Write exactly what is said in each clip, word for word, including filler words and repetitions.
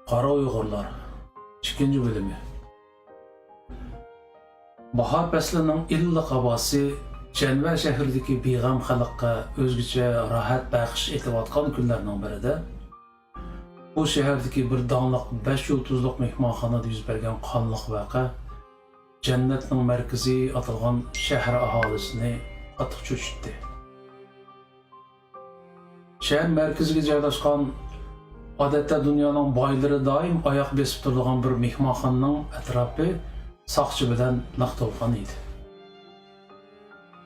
قارا ئۇيغۇرلار، ئىككىنچى بۆلۈمى. باھار پەسلىنىڭ ئىللىق ھاۋاسى جەنۋە شەھىرىدىكى بىغەم خەلققە ئۆزگىچە راھەت بەخش ئېتىۋاتقان كۈنلەرنىڭ بىرىدە، بۇ شەھەردىكى بىر داڭلىق بەش يۇلتۇزلۇق مېھمانخانىدا يۈز بەرگەن قانلىق ۋەقە جەننەتنىڭ مەركىزى ئاتالغان شەھەر ئاھالىسىنى قاتتىق چۆچۈتتى. شەھەر مەركىزىگە جايلاشقان، ئادەتتە دۇنيانىڭ بايلىرى دائىم ئاياق بېسىپ تۇرىدىغان بىر مېھمانخانىنىڭ ئەتراپى ساقچى بىلەن لىق تولغان ئىدى.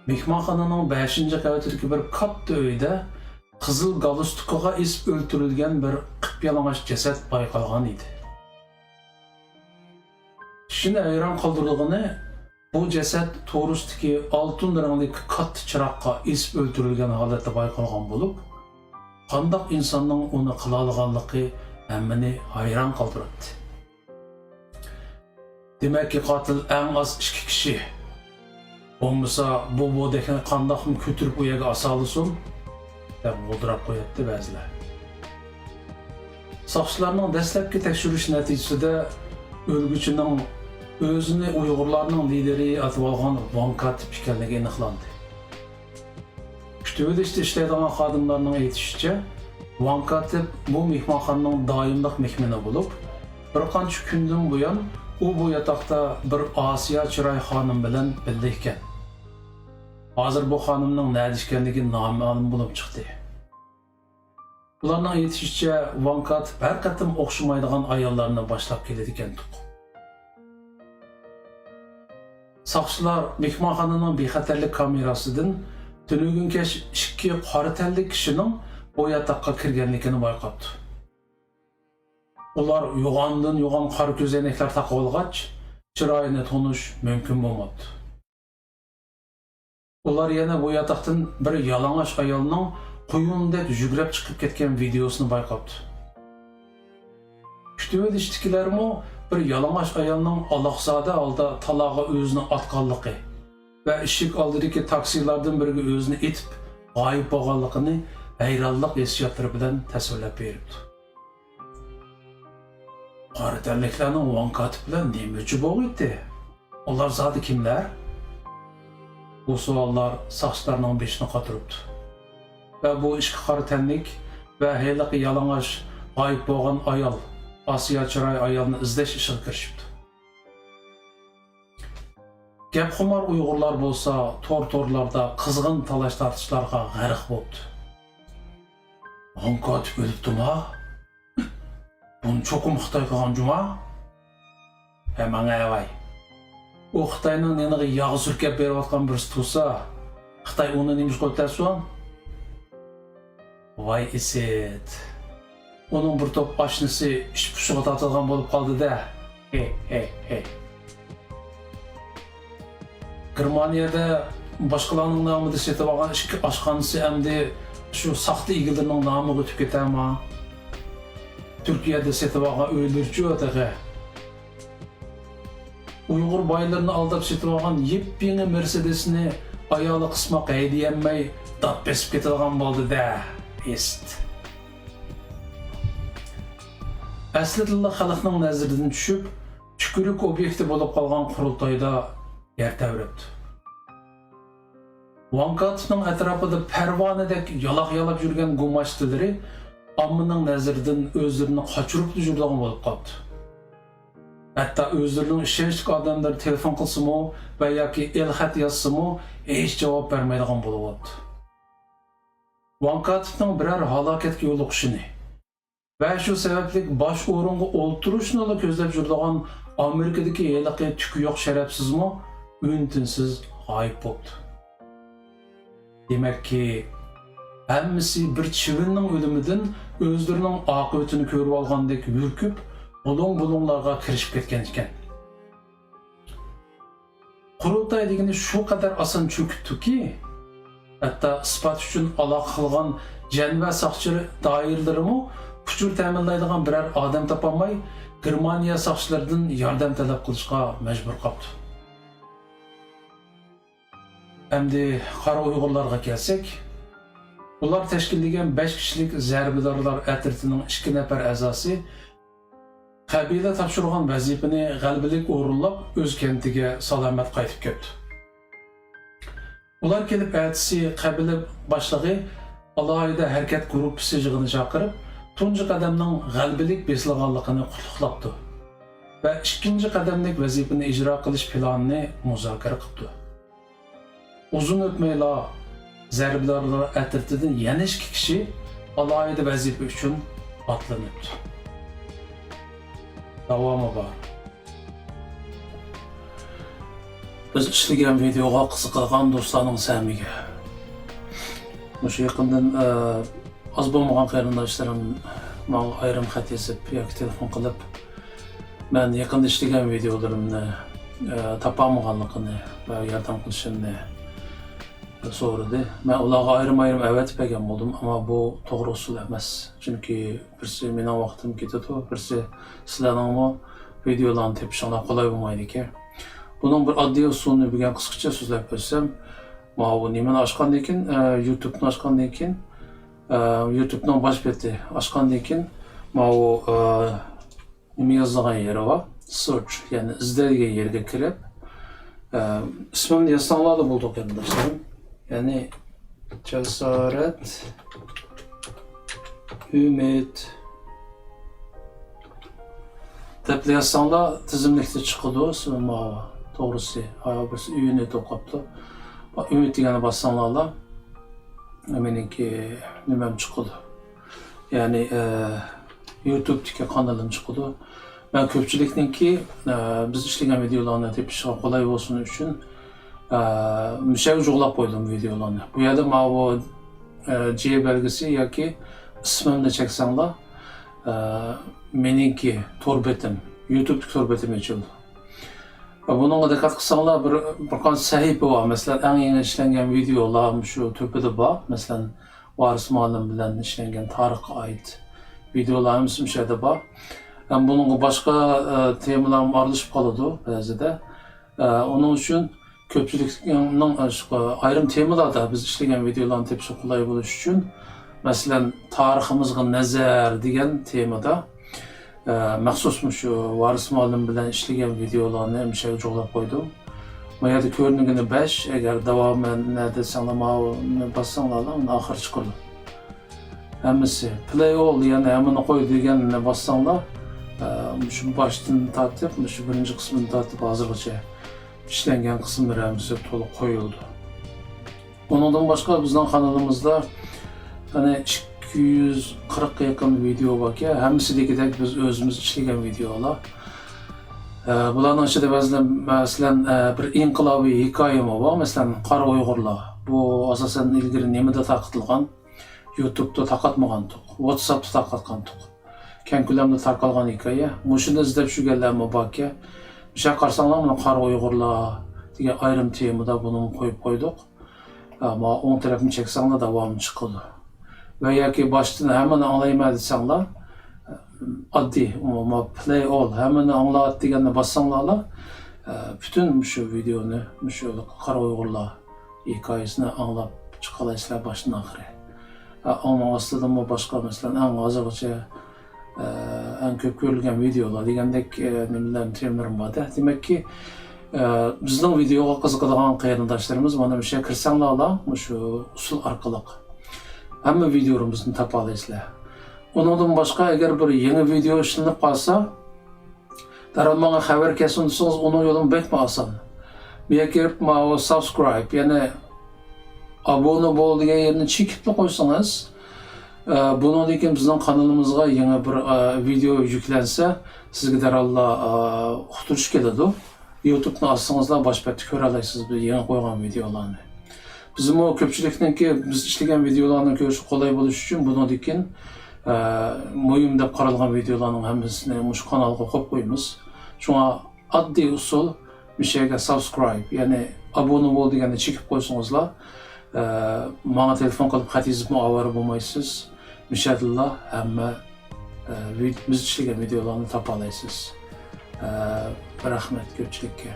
مېھمانخانىنىڭ بەشىنچى قەۋىتىدىكى بىر كاتتا ئۆيدە قىزىل گالستۇكىغا ئېسىپ ئۆلتۈرۈلگەن بىر قىپيالىڭاچ جەسەت بايقالغان ئىدى. كىشىنى ھەيران قالدۇرىدىغىنى، بۇ جەسەت تورۇستىكى ئالتۇن رەڭلىك كاتتا چىراغقا ئېسىپ ئۆلتۈرۈلگەن ھالەتتە بايقالغان بولۇپ، قانداق ئىنساننىڭ ئۇنى قىلالىغانلىقى ھەممىنى ھەيران قالدۇراتتى. دېمەككى، قاتىل ئەڭ ئاز ئىككى كىشى. بولمىسا، بۇ بودەكنى قانداقمۇ كۆتۈرۈپ ئۇ يەرگە ئاسالىسۇن؟ دەپ غودراپ قوياتتى بەزىلەر. ساقچىلارنىڭ دەسلەپكى تەكشۈرۈش نەتىجىسىدە ئۆلگۈچىنىڭ ئۆزىنى ئۇيغۇرلارنىڭ لىدېرى ئاتىۋالغان ۋاڭ كاتىپ ئىكەنلىكى ئېنىقلاندى. كۈتۈۋېلىشتا ئىشلەيدىغان خادىملارنىڭ ئېيتىشىچە، ۋاڭ كاتىپ بۇ مېھمانخانىنىڭ دائىملىق مېھمىنى بولۇپ، بىر قانچە كۈندىن بۇيان ئۇ بۇ ياتاقتا بىر ئاسىيا چىراي خانىم بىلەن بىللە ئىكەن. ھازىر بۇ خانىمنىڭ نەدە ئىكەنلىكى نامەلۇم بولۇپ چىقتى. ئۇلارنىڭ ئېيتىشىچە، ۋاڭ كاتىپ ھەر قېتىم ئوخشىمايدىغان ئاياللارنى باشلاپ كېلىدىكەنتۇق. ساقچىلار مېھمانخانىنىڭ بىخەتەرلىك كامېراسىدىن تۈنۈگۈن كەچ ئىككى قارا تەنلىك كىشىنىڭ بۇ ياتاققا كىرگەنلىكىنى بايقاپتۇ. ئۇلار يوغاندىن يوغان قارا كۆزەينەكلەر تاقىۋالغاچ، چىرايىنى تونۇش مۇمكىن بولماپتۇ. ئۇلار يەنە بۇ ياتاقتىن بىر يالىڭاچ ئايالنىڭ قۇيۇندەك يۈگرەپ چىقىپ كەتكەن ۋىدىيوسىنى بايقاپتۇ. كۈتۈۋېلىشتىكىلەرمۇ بىر يالىڭاچ ئايالنىڭ ئالاقزادە ھالدا تالاغا ئۆزىنى ئاتقانلىقى ۋە ئىشىك ئالدىدىكى تاكسىلاردىن بىرىگە ئۆزىنى ئېتىپ غايىب بولغانلىقىنى ھەيرانلىق ھېسسىياتلىرى بىلەن تەسۋىرلەپ بېرىپتۇ. قارا تەنلىكلەرنىڭ ۋاڭ كاتىپ بىلەن نېمە ئۈچۈن بولغىيتتى؟ ئۇلار زادى كىملەر؟ بۇ سوئاللار ساقچىلارنىڭ بېشىنى قاتۇرۇپتۇ. ۋە بۇ ئىككى قارا تەنلىك ۋە ھېلىقى يالىڭاچ غايىب بولغان ئايال، ئاسىيا چىراي ئايالنى ئىزدەش ئىشىغا كىرىشىپتۇ. گەپخۇمار ئۇيغۇرلار بولسا تور-تورلاردا قىزغىن تالاش-تارتىشلارغا غەرق بوپتۇ. ۋاڭ كاتىپ ئۆلۈپتۇما؟ بۇنى چوقۇم خىتاي قىلغان جۇما. ھە، ماڭە ئەۋاي. ئۇ خىتاينىڭ نېنىغا ياغ سۈركەپ بېرىۋاتقان بىرسى تۇرسا، خىتاي ئۇنى نېمىشقا ئۆلتۈرسۇن؟ ۋاي ئىسىت. ئۇنىڭ بىر توپ ئاشنىسى ئىچ پۇشۇغا تارتىدىغان بولۇپ قالدى-دە. ھې، ھې، ھې. گېرمانىيەدە باشقىلارنىڭ نامىدا سېتىۋالغان ئىككى ئاشخانىسى ئەمدى شۇ ساختا ئىگىلىرىنىڭ نامىغا ئۆتۈپ كېتەرما؟ تۈركىيەدە سېتىۋالغان ئۆيلىرىچۇ تېخى؟ ئۇيغۇر بايلىرىنى ئالداپ سېتىۋالغان يېپيېڭى مېرسېدېسنى ئايالى قىسماق ھەيدىيەلمەي دات بېسىپ كېتىدىغان بولدى-دە، ئىسىت. ئەسلىدىنلا خەلقنىڭ نەزىرىدىن چۈشۈپ، تۈكۈرۈك ئوبيېكتى بولۇپ قالغان قۇرۇلتايدا يەر تەۋرەپتۇ. ۋاڭ كاتىپنىڭ ئەتراپىدا پەرۋانىدەك يالاق يالاپ يۈرگەن گۇماشتىلىرى ئاممىنىڭ نەزىرىدىن ئۆزلىرىنى قاچۇرۇپلا يۈرىدىغان بولۇپ قاپتۇ. ھەتتا ئۆزلىرىنىڭ ئىشەنچلىك ئادەملىرى تېلېفون قىلسىمۇ ۋە ياكى ئېلخەت يازسىمۇ ھېچ جاۋاب بەرمەيدىغان بولۇۋاپتۇ. ۋاڭ كاتىپنىڭ بىرەر ھالاكەتكە يولۇقۇشىنى ۋە شۇ سەۋەبلىك باش ئورۇنغا ئولتۇرۇشنىلا كۆزلەپ يۈرىدىغان ئامېرىكىدىكى ھېلىقى تۈكى يوق شەرەپسىزمۇ ئۈن-تىنسىز غايىب بوپتۇ. دېمەككى، ھەممىسى بىر چىۋىننىڭ ئۆلۈمىدىن ئۆزلىرىنىڭ ئاقىۋىتىنى كۆرۈۋالغاندەك ھۈركۈپ، بۇلۇڭ-بۇلۇڭلارغا كىرىشىپ كەتكەنىكەن. قۇرۇلتاي دېگىنى شۇ قەدەر ئاسان چۆكۈپتۇكى، ھەتتا ئىسپات ئۈچۈن ئالاقە قىلغان جەنۋە ساقچى دائىرىلىرىمۇ ئۇچۇر تەمىنلەيدىغان بىرەر ئادەم تاپالماي، گېرمانىيە ساقچىلىرىدىن ياردەم تەلەپ قىلىشقا مەجبۇر قاپتۇ. ئەمدى قارا ئۇيغۇرلارغا كەلسەك، ئۇلار تەشكىللىگەن بەش كىشىلىك زەربىدارلار ئەترىتىنىڭ ئىككى نەپەر ئەزاسى قەبىلە تاپشۇرغان ۋەزىپىنى غەلىبىلىك ئورۇنلاپ، ئۆز كەنتىگە سالامەت قايتىپ كەپتۇ. ئۇلار كېلىپ ئەتىسى قەبىلە باشلىقى ئالاھىدە ھەرىكەت گۇرۇپپىسى يىغىنى چاقىرىپ، تۇنجى قەدەمنىڭ غەلىبىلىك بېسىلغانلىقىنى قۇتلۇقلاپتۇ ۋە ئىككىنچى قەدەملىك ۋەزىپىنى ئىجرا قىلىش پىلانىنى مۇزاكىرە قىپتۇ. ئۇزۇن ئۆتمەيلا زەربىدارلار ئەترىتىدىن يەنە ئىككى كىشى ئالاھىدە ۋەزىپە ئۈچۈن ئاتلىنىپتۇ. داۋامى بار. بىز ئىشلىگەن ۋىدېئوغا قىزىقىدىغان دوستلارنىڭ سەمىگە. مۇشۇ يېقىندىن، ئە، ئاز بولمىغان قېرىنداشلىرىم ماڭا ئايرىم خەت يېزىپ ياكى تېلېفون قىلىپ، مەن يېقىندا ئىشلىگەن ۋىدېئولىرىمنى، ئە، تاپالمىغانلىقىنى ۋە ياردەم قىلىشىمنى سورىدى. مەن ئۇلارغا ئايرىم-ئايرىم ئەۋەتىپ بەرگەن بولدۇم، ئەمما بۇ توغرا ئۇسۇل ئەمەس. چۈنكى بىرسى مېنىڭ ۋاقتىم كېتىدۇ، بىرسى سىلەرنىڭمۇ ۋىدېئولارنى تېپىشىڭلار قولاي بولمايدىكەن. بۇنىڭ بىر ئاددىي ئۇسۇلىنى بۈگۈن قىسقىچە سۆزلەپ ئۆتسەم، ماۋۇ نېمىنى ئاچقاندىن كېيىن، ئە، يۇتۇبنى ئاچقاندىن كېيىن، ئە، يۇتۇبنىڭ باش بېتى ئاچقاندىن كېيىن، ماۋۇ، ئە، نېمە يازىدىغان يېرى بار، سېرچ، يەنى ئىزدەيدىغان يەرگە كىرىپ، ئە، ئىسمىمنى يازساڭلارلا بولىدۇ، قېرىنداشلىرىم. يەنى جاسارەت ئۈمىد دەپلا يازساڭلار، تىزىملىكتە چىقىدۇ. ماۋۇ توغرىسى، ھا، بىرسى ئۈنى توقاپتۇ. ئۈمىد دېگەننى باسساڭلارلا، مېنىڭكى نېمەم چىقىدۇ. يەنى، ئە، يۇتۇبتىكى قانىلىم چىقىدۇ. مەن كۆپچىلىكنىڭكى، ئە، بىز ئىشلىگەن ۋىدېئولارنى تېپىشىغا قولاي بولسۇن ئۈچۈن، ئە، مۇشۇ يەرگە جۇغلاپ قويدۇم ۋىدېئولارنى. بۇ يەردە ماۋۇ، ئە، جې بەلگىسى ياكى ئىسمىمنى چەكسەڭلار، ئە، مېنىڭكى تور بېتىم، يۇتۇبتىكى تور بېتىم ئېچىلىدۇ. بۇنىڭغا دىققەت قىلساڭلار، بىر، بىر قانچە سەھىپە بار. مەسىلەن، ئەڭ يېڭى ئىشلەنگەن ۋىدېئولار مۇشۇ تۆپىدە بار. مەسىلەن، ۋارىس مۇئەللىم بىلەن ئىشلەنگەن تارىخقا ئائىت ۋىدېئولار ھەممىسى مۇشۇ يەردە بار. ھەم بۇنىڭغا باشقا، ئە، تېمىلارمۇ ئارىلىشىپ قالىدۇ بەزىدە. ئە، ئۇنىڭ ئۈچۈن كۆپچىلىكنىڭ، ئە، شۇ ئايرىم تېمىلاردا بىز ئىشلىگەن ۋىدېئولارنى تېپىشى قولاي بولۇش ئۈچۈن، مەسىلەن، تارىخىمىزغا نەزەر دېگەن تېمىدا، ئە، مەخسۇس مۇشۇ ۋارىس مۇئەللىم بىلەن ئىشلىگەن ۋىدېئولارنى مۇشۇ يەرگە جۇغلاپ قويدۇم. بۇ يەردە كۆرۈنگىنى بەش، ئەگەر داۋامى نەدە دېسەڭلار، ماۋۇنى باسساڭلارلا، ئۇنى ئاخىرى چىقىدۇ. ھەممىسى. پلەي ئول، يەنى ھەممىنى قوي دېگەننى باسساڭلار، ئە، مۇشۇ باشتىن تارتىپ، مۇشۇ بىرىنچى قىسمىدىن تارتىپ ھازىرغىچە ئىشلەنگەن قىسىملىرى ھەممىسى تولۇق قويۇلىدۇ. ئۇنىڭدىن باشقا بىزنىڭ قانىلىمىزدا يەنە ئىككى يۈز قىرىققا يېقىن ۋىدېئو باركەن، ھەممىسى دېگۈدەك بىز ئۆزىمىز ئىشلىگەن ۋىدېئولار. ئە، بۇلارنىڭ ئىچىدە بەزىلەر، مەسىلەن، ئە، بىر ئىنقىلابىي ھېكايىمۇ بار، مەسىلەن، قارا ئۇيغۇرلار. بۇ ئاساسەن ئىلگىرى نېمىدە تارقىتىلغان؟ يۇتۇبتا تارقاتمىغانتۇق، ۋاتساپتا تارقاتقانتۇق. كەڭ كۆلەمدە تارقالغان ھېكايە. مۇشۇنى ئىزدەپ يۈرگەنلەرمۇ باركەن. مۇشۇ يەرگە قارىساڭلار، مانا قارا ئۇيغۇرلار دېگەن ئايرىم تېمىدا بۇنىمۇ قويۇپ قويدۇق. ئە، مانا ئوڭ تەرەپنى چەكسەڭلار داۋامى چىقىدۇ. ۋە ياكى باشتىن ھەممىنى ئاڭلايمەن دېسەڭلار، ئاددىي، مانا پلەي ئول، ھەممىنى ئاڭلات دېگەننى باسساڭلارلا، ئە، پۈتۈن مۇشۇ ۋىدېئونى، مۇشۇ قارا ئۇيغۇرلار ھېكايىسىنى ئاڭلاپ چىقالايسىلەر باشتىن ئاخىرى. ئە، ئۇنىڭ ئاستىدىمۇ باشقا، مەسىلەن، ئەڭ ھازىرغىچە، ئە، ئەڭ كۆپ كۆرۈلگەن ۋىدېئولار دېگەندەك، ئە، نېمىلەر، تېمىلىرىم بار-دە. دېمەككى، ئە، بىزنىڭ ۋىدېئوغا قىزىقىدىغان قېرىنداشلىرىمىز مانا مۇشۇ يەرگە كىرسەڭلارلا، مۇشۇ ئۇسۇل ئارقىلىق ھەممە ۋىدېئولىرىمىزنى تاپالايسىلەر. ئۇنىڭدىن باشقا، ئەگەر بىر يېڭى ۋىدېئو ئىشلىنىپ قالسا، دەرھال ماڭا خەۋەر كەلسۇن دېسىڭىز، ئۇنىڭ يولىمۇ بەكمۇ ئاسان. بۇ يەرگە كىرىپ، ماۋۇ سابسكرايب، يەنى ئابۇنە بول دېگەن يېرىنى چېكىپلا قويسىڭىز، ئە، بۇنىڭدىن كېيىن بىزنىڭ قانىلىمىزغا يېڭى بىر، ئە، ۋىدېئو يۈكلەنسە، سىزگە دەرھاللا، ئە، ئۇقتۇرۇش كېلىدۇ. يۇتۇبنى ئاچسىڭىزلا باش بەتتە كۆرەلەيسىز بىز يېڭى قويغان ۋىدېئولارنى. بىزمۇ كۆپچىلىكنىڭكى بىز ئىشلىگەن ۋىدېئولارنى كۆرۈشى قولاي بولۇش ئۈچۈن بۇنىڭدىن كېيىن، ئە، مۇھىم دەپ قارالغان ۋىدېئولارنىڭ ھەممىسىنى مۇشۇ قانالغا قويۇپ قويىمىز. شۇڭا ئاددىي ئۇسۇل، مۇشۇ يەرگە سابسكرايب، يەنى ئابۇنە بول دېگەننى چېكىپ قويسىڭىزلا، ئە، ماڭا تېلېفون قىلىپ خەت يېزىپمۇ ئاۋارە بولمايسىز. مۇشۇ يەردىنلا ھەممە، ئە، ۋىد-، بىز ئىشلىگەن ۋىدېئولارنى تاپالايسىز. ئە، رەھمەت كۆپچىلىككە.